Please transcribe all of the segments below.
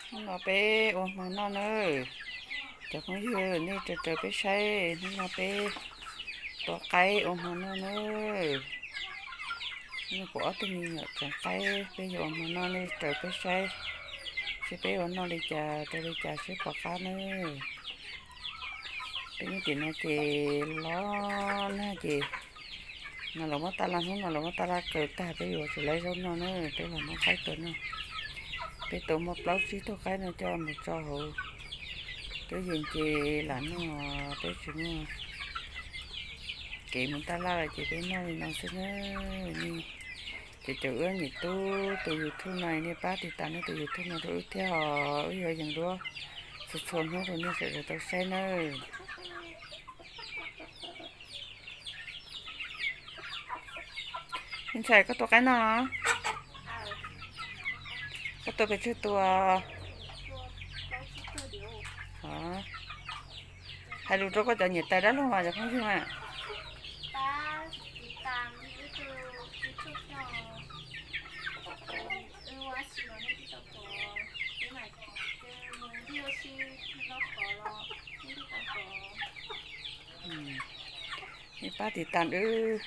Hnub no peb ua hmo noj nawb. Cov phooj ywg nej raws raws peb saib, hnub no peb tua qaib ua hmo noj nawb. Hnub no kuv ob tug me nyuam tseev qaib peb yuav ua hmo noj, nej raws peb saib seb peb ua noj li cas rau li cas seb pom qab nawb. Peb nyob tim no ces los nag ces no los muab taj laj, hnub no los muab taj laj kaw tag peb yuav tsis laib zaub noj na, peb los muab qaib tua noj. Peb tua muaj plaub tsib tug qaib no coj mus tso hauv cub yees ces lam noj, peb tsis muaj kev mus taj laj lawm ces peb noj li no xwb na. Nej cov caum wb niam tub tus YouTube no nej pab tiv tas nej tus YouTube no rau wb thiab os, wb yuav yees duab txhua txhua hnub rau nej sawv daws tau saib nawb. Me ntxhais, koj tua qaib noj los? Koj tua pes tsawg tus? Hais lus rau koj cov niam tais dab laug mas cov phooj ywg mas. Nej pab tiv tas wb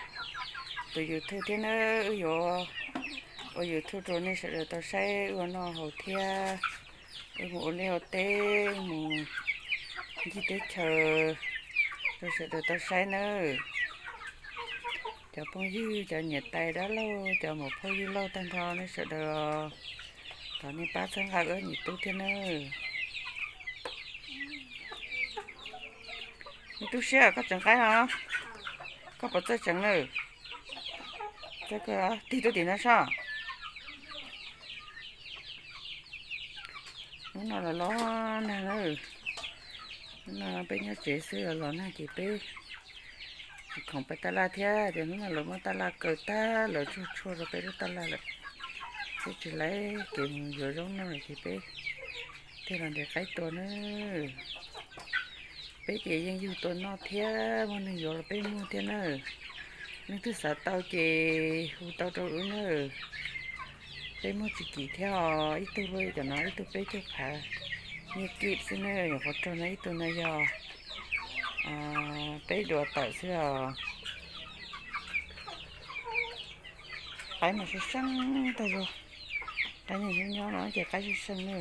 tus YouTube thiab nawb, wb yuav ua YouTube rau nej sawv daws tau saib wb ua noj haus thiab. Wb mus ua liaj ua teb, mus ncig teb chaws rau sawv daws tau saib nawb. Cov phooj ywg, cov niam tais dab laug, cov muam phauj yawg laug tag nrho nej sawv daws, thov nej pab txhawb nqa wb niam tub thiab nawb. Me tub Siab, koj tseev qaib los? Koj puas txawj tseev lawm? Tig rau tim no saib. Hnub no los los nag na. Hnub no peb nyob tsev xwb, los los nag ces peb tsis khoom pais taj laj thiab, ces hnub no lawv muab taj laj kaw tag lawm, tsuag tsuag rau peb lub taj laj lawm. Peb tsis laib kev mus yuav zaub noj lawm ces peb thiaj los ntes qaib tua na. Peb ces yeej yug tua noj thiab, muaj neeg yuav los peb muag thiab na. Leej twg xav tau ces hu tau rau wb na. Peb muag tsis kim thiab os, ib tug luaj li cov no ib tug peb caug phav nyiaj kim xwb na, nyuam qhuav raug no ib tug no yog peb duas tawm xwb os. Qaib mas seej seej tag zog, qaib nyob nyob no ces qaib seej seej na.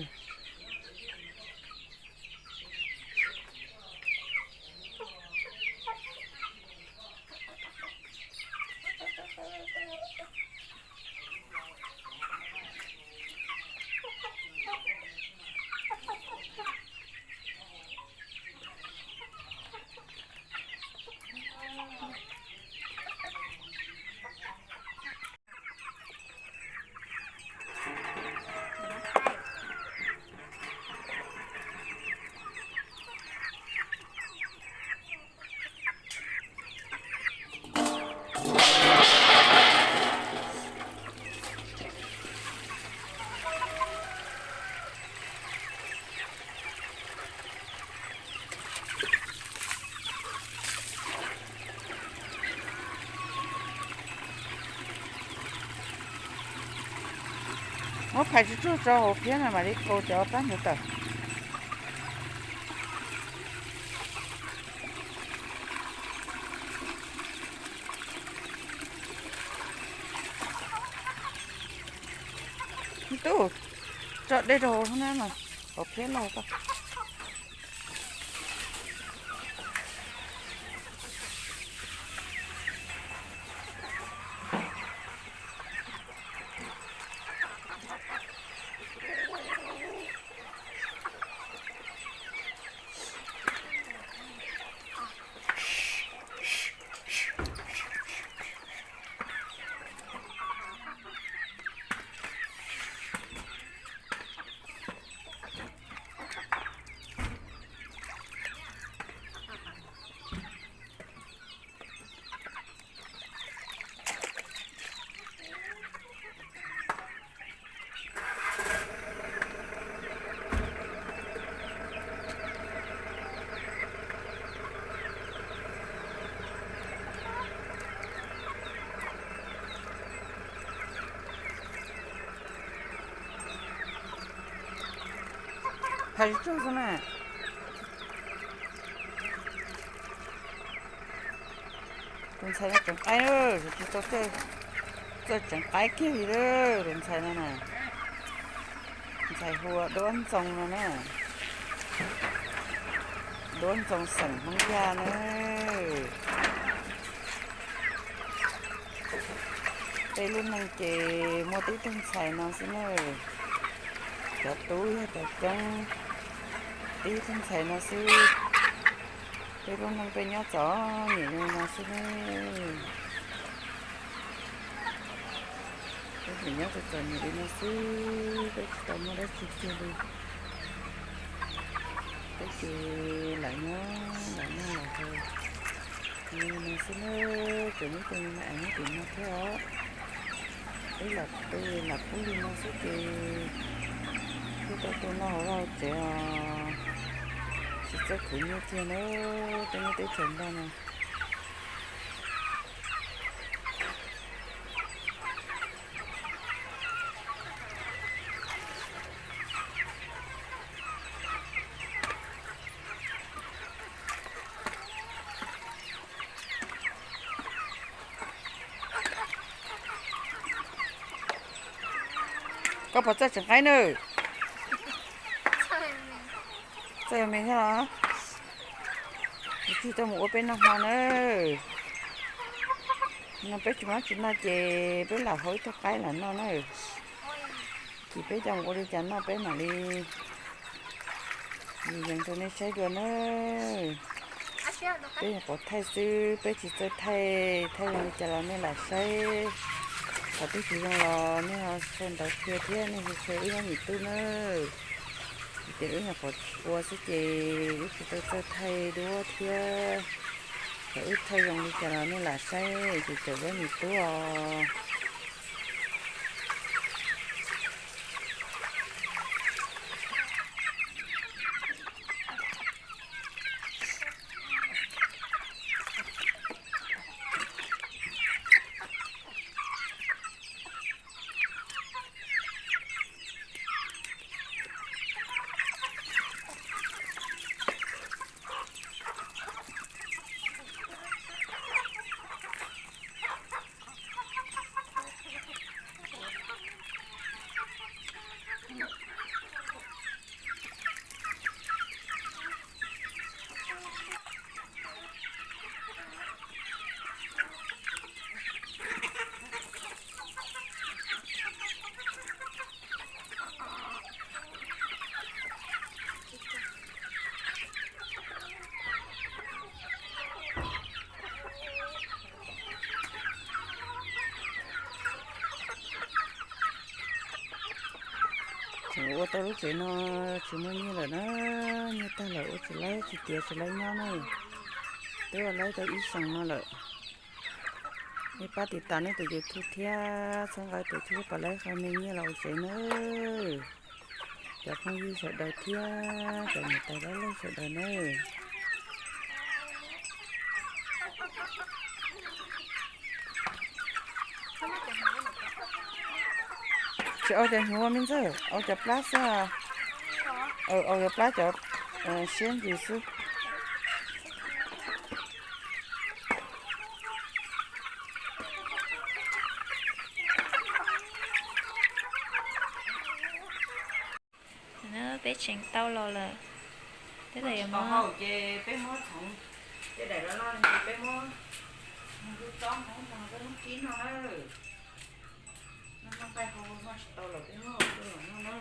Muab phais tsuj tsuag tso hauv phiab no mam li kaus cov pab ntawd tawm. Tub, tso dej rau hauv na, hauv phiab loj tau. Ntxhais tsuag xwb na. Tus ntxhais no tseem qaib, tsis tau txawj tseem qaib kiag li tus ntxhais no na. Ntxhais hu ua Duab Ntxoo no na. Duab Ntxoo xeem Hmoob Yaj na. Tej lub neej ces muaj tib tug ntxhais no xwb na. Cov tub yog cov coob, tib tug ntxhais no xwb. Peb lub neej peb nyob txom nyem li no xwb na. Peb tseem nyob txom txom nyem li no xwb, peb tsis tau muaj dab tsi kiag li. Peb ces lam nyob lam noj lam haus li no xwb na. Tseem muaj tus me me es nyob tim no thiab os. Peb lam tu lam pub li no xwb ces thiaj tau tu noj hauv vaj hauv tsev os. Tsis txawj khwv nyiaj kiag na, peb nyob teb chaws Nplog no. Koj puas txawj tseem qaib na? Txawj me thiab los? Tus twg tuaj mus ua peb noj hmo na. No peb tsis muaj dab tsi noj ces peb lam hau ib tug qaib los noj na. Ces peb coj mus ua li cas noj peb mam li yees rau nej saib dua na. Peb nyuam qhuav thaij xwb, peb tsis txawj thaij, thaij zoo li cas los nej lam saib. Qhov twg tsis zoo los nej ho sau ntawv qhia thiab nej hu qhia wb ob niam tub na. Vim tias wb nyuam qhuav ua xwb ces wb tsis tau txawj thaij duab thiab. Thaum wb thaij zoo li cas los nej lam saib ces caum wb ob niam tub os. Tseem ua tau lub tsev no tsis muaj nyiaj lawm na, nyiaj tag lawm ua tsis laib tsis tiav tsis laib nyob na. Twb ua laib tau ib xyoos no lawm. Nej pab tiv tas nej tus YouTube thiab txhawb nqa tus thiab pab laib qhov me nyiaj los ua tsev nawb. Cov phooj ywg sawv daws thiab cov niam tais dab laug sawv daws nawb. Tsis ua cov hnyuv me ntxawg, ua cov plab xwb. Ua cov plab cov siab ntsws xwb. Peb tseem tau los lawm. Peb tau hau ces peb muab txhoov, ces daim loj loj no ces peb muab mus hu tsob hmoov ntog peb muab kib noj na. Noj noj nqaij hau noj tsis tau lawm peb muab hu los noj na.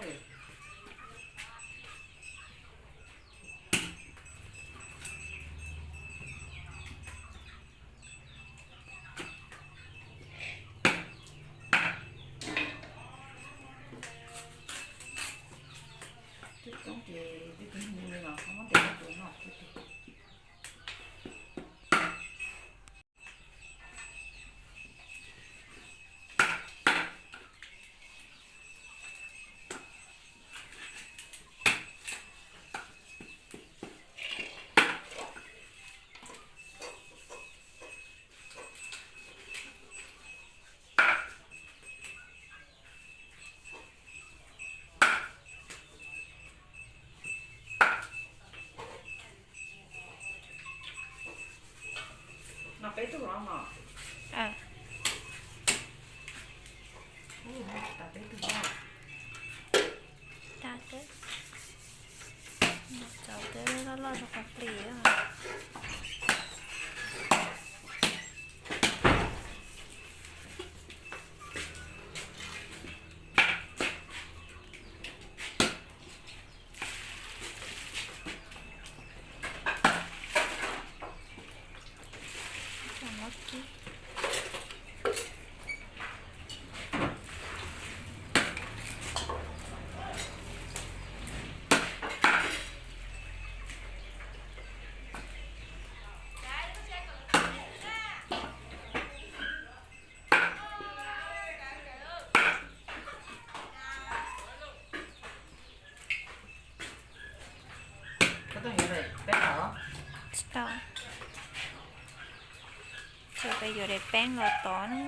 Twb coob ces twb coob li los muab ntes tus noj thiab tiag. Peb tug los mas. Ub, tas peb tug. Tas xwb. Cov twb loj loj rau qhov plis. Tsis tau. Tsuas peb yuav daim peeb los tod na.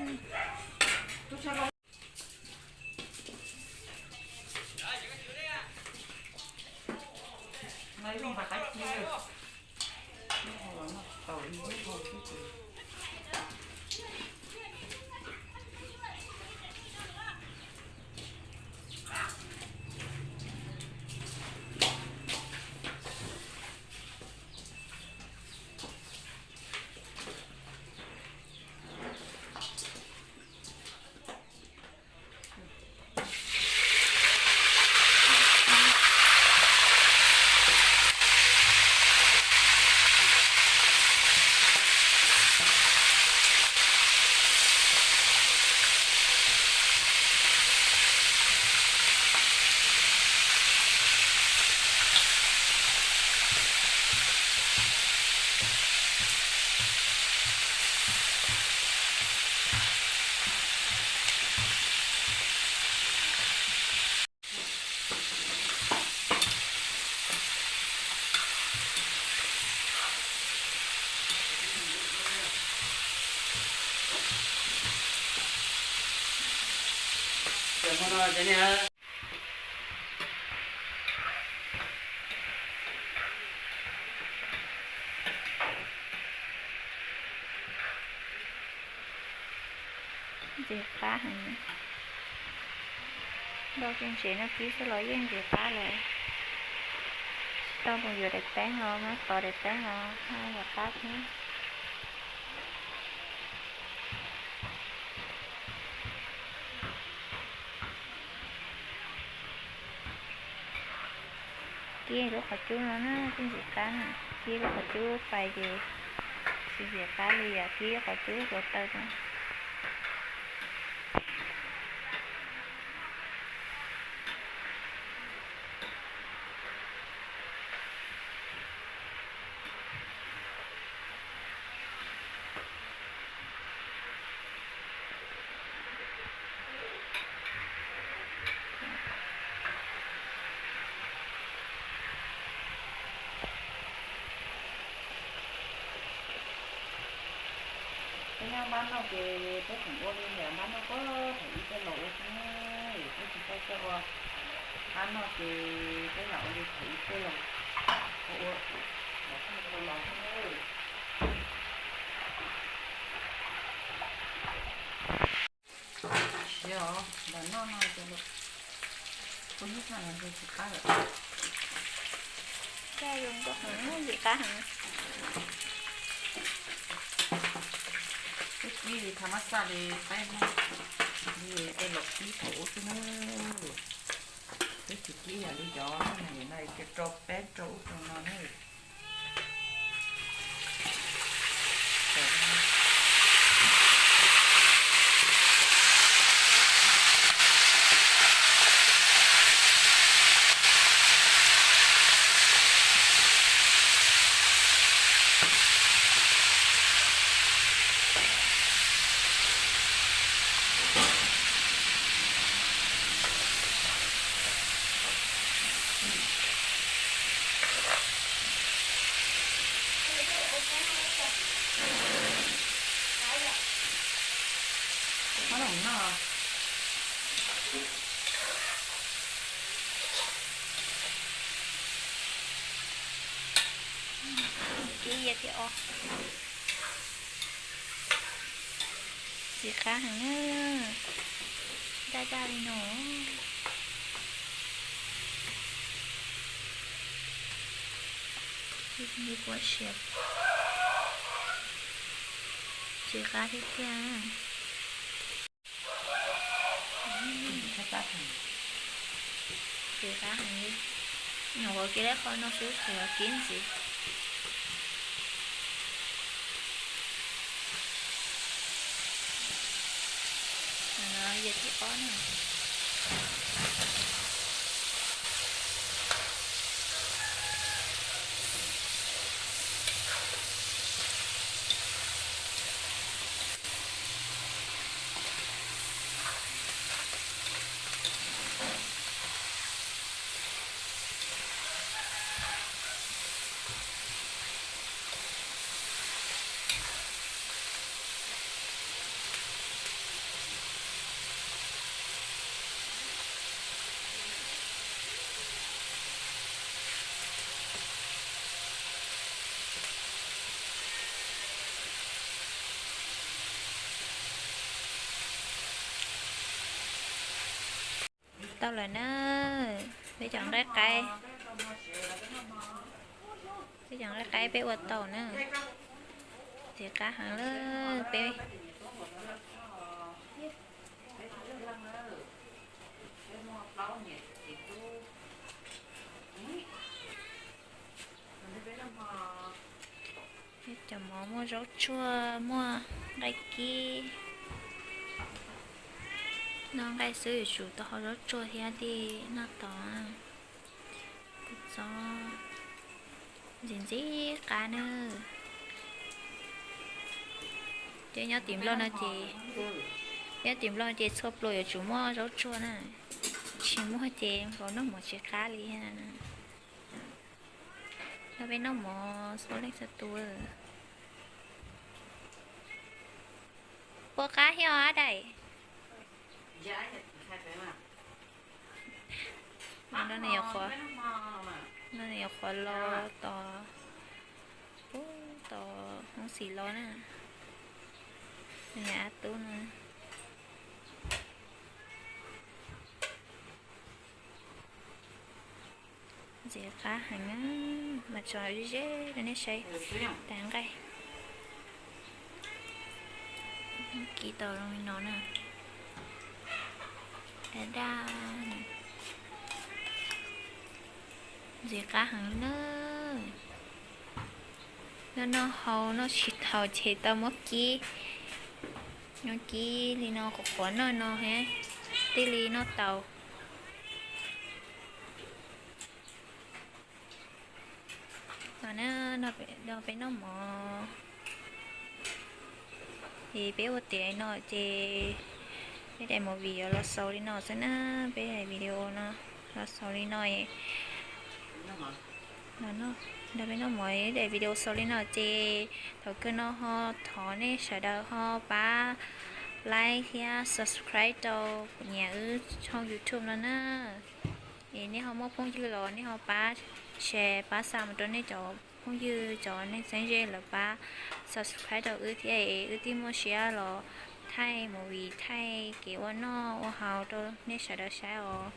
Ntxim qab heev. Npaj tej ntses no kib xwb los yeej ntxim qab lawm. Tau mus yuav daim peeb los muab tov daim peeb los yog qab thiab. Kib lub qhov cub no na, twb ntxim qab na. Kib lub qhov cub fais ces tsis ntxim qab li yam kib qhov cub hluav taws no. Peb nyob npab noj ces peb tseem ua li ntawm npab noj, peb thaum ub peb los ua xwb, peb tsis tau coj ua npab noj ces peb lam ua li thaum ub peb los ua, ua los xwb. Siav os, npam noj no ces kuv ib txhaj los ntshe tsis qab lawm. Caj zoo nkauj heev, ntxim qab heev. Peb kib li thaum mab xaj li qaib hmoob, li tej los kib thaum ub xwb na. Peb tsis kib yam li cov no, nim no ces rau peb rau ub rau no na. Kib yam thiab os. Txiv qab heev na, daj daj li no. Txiv qab tiag tiag. Txiv qab heev li. Nyuam qhuav kib leb qho no xwb tseem yuav kib ntxiv. Yog thib ob na. Tau lawm na, peb cov nqaij qaib, peb cov nqaij qaib peb ua tau na. Txiv qab heev lawm peb. Cov mov muaj zaub tsuag, muaj nqaij kib. Noj nqaij xwb yuav tsum tau haus zaub tsuag thiab thiaj noj tau. Kua txob ntxim ntxim qab na. Ces nyob tim Nplog no ces, nyob tim Nplog ces txhua pluas yuav tsum muaj zaub tsuag na. Tsis muaj ces nkaus noj mov tsis qab li. Nrog peb noj mov xua leej xua tus. Puas qab thiab os Ab Daim? No nws yuav qhuav, no nws yuav qhuav los tos, tos hoob xim los na. Nws yog Ab Tub na. Ntxim qab heev, mas tso ze ze rau nej saib tas nqaij. Kib tau zoo li no na. Daj daj. Ntxim qab heev li na. Noj noj haus noj tsis tau ces tau muab kib, muab kib li no qhuav qhuav noj no thiaj li noj tau. No na, nrog peb noj mov. Ces peb ua tiav no ces peb daim movie yuav los xaus li no xwb na, peb daim video no los xaus li no. Nrog peb noj mov, daim video xaus li no ces thaum kawg no ho thov nej sawv daws ho pab like thiab subscribe rau kuv niam wb channel YouTube no na. Es nej ho muaj phooj ywg los nej ho pab share pab xa mus rau nej cov phooj ywg cov neeg txheeb ze lawv pab subscribe rau wb thiab es wb thiaj muaj siab los thaij movie thaij kev ua noj ua haus rau nej sawv daws saib os.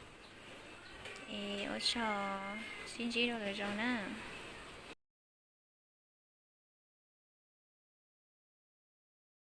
Es ua tsaug, sib ntsib rau lwm zaus na.